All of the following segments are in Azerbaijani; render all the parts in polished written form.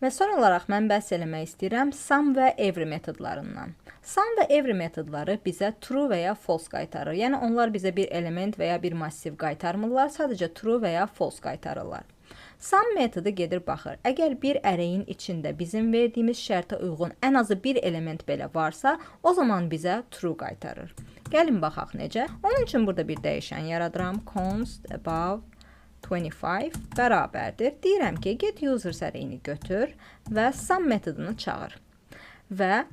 Və son olaraq mən bəhs eləmək istəyirəm some və every metodlarından. Some və every metodları bizə true və ya false qaytarır. Yəni onlar bizə bir element və ya bir massiv qaytarmırlar, sadəcə true və ya false qaytarırlar. Some metodu gedir baxır. Əgər bir array-in içində bizim verdiyimiz şərtə uyğun ən azı bir element belə varsa, o zaman bizə true qaytarır. Gəlin baxaq necə. Onun üçün burada bir dəyişən yaradıram. Const above 25 bərabərdir. Deyirəm ki, get users array-ini götür və some metodunu çağır. Və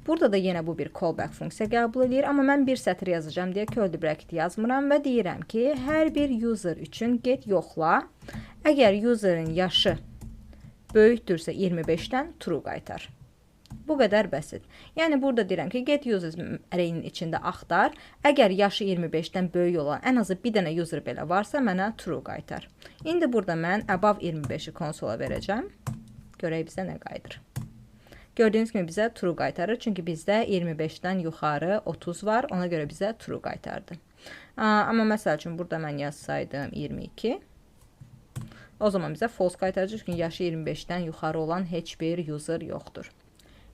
burada da yenə bu bir callback funksiya qəbul eləyir, amma mən bir sətr yazacağam deyə curly bracket yazmıram və deyirəm ki, hər bir user üçün get yoxla. Əgər userin yaşı böyükdürsə 25-dən, true qaytar. Bu qədər bəsit. Yəni burada deyirəm ki, get users array-inin içində axtar. Əgər yaşı 25-dən böyük olan ən azı bir dənə user belə varsa, mənə true qaytar. İndi burada mən above 25-i konsola verəcəm. Görək bizə nə qayıdır. Gördüyünüz kimi bizə true qaytarır. Çünki bizdə 25-dən yuxarı 30 var. Ona görə bizə true qaytardı. Amma məsəl üçün burada mən yazsaydım 22, o zaman bizə false qaytaracaq. Çünki yaşı 25-dən yuxarı olan heç bir user yoxdur.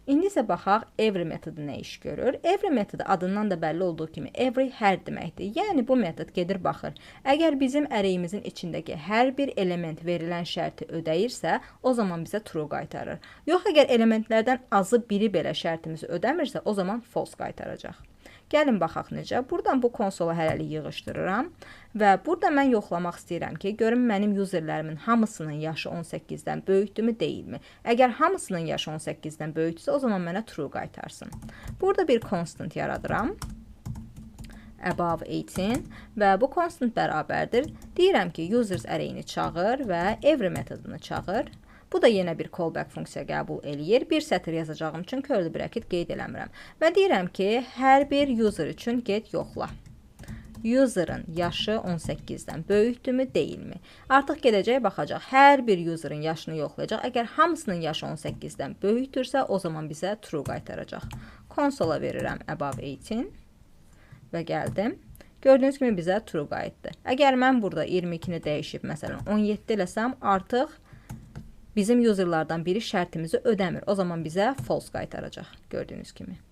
İndi isə baxaq, every metodu nə iş görür? Every metodu adından da bəlli olduğu kimi every hər deməkdir. Yəni bu metod gedir baxır. Əgər bizim array-imizin içindəki hər bir element verilən şərti ödəyirsə, o zaman bizə true qaytarır. Yox, əgər elementlərdən azı biri belə şərtimizi ödəmirsə, o zaman false qaytaracaq. Gəlin baxaq necə. Buradan bu konsolu hələlik yığışdırıram və burada mən yoxlamaq istəyirəm ki, görüm mənim userlərimin hamısının yaşı 18-dən böyükdürmü, deyilmi? Əgər hamısının yaşı 18-dən böyükdürsə, o zaman mənə true qaytarsın. Burada bir constant yaradıram. Above 18 və bu constant bərabərdir. Deyirəm ki, users array-ini çağır və every metodunu çağır. Bu da yenə bir callback funksiya qəbul eləyir. Bir sətr yazacağım üçün curly bracket qeyd eləmirəm. Və deyirəm ki, hər bir user üçün get yoxla. User'ın yaşı 18-dən böyükdürmü, deyilmi? Artıq gedəcək, baxacaq. Hər bir user'ın yaşını yoxlayacaq. Əgər hamısının yaşı 18-dən böyükdürsə, o zaman bizə true qaytaracaq. Konsola verirəm above 18 və gəldim. Gördüyünüz kimi bizə true qayıtdı. Əgər mən burada 22-ni dəyişib, məsələn, 17 eləsəm, artıq bizim userlardan biri şərtimizi ödəmir. O zaman bizə false qaytaracaq, gördüyünüz kimi.